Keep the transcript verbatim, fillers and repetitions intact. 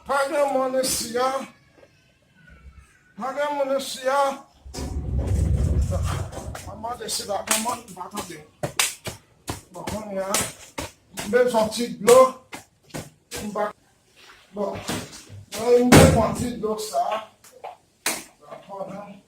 Pa gen moun isi a. Pa gen moun isi a. Mwen mande si pa gen moun, m pa tande. Bon, kounye a, m bezwen ti dlo. M pa, bon, mwen m bezwen ti dlo sa. Dakò, non?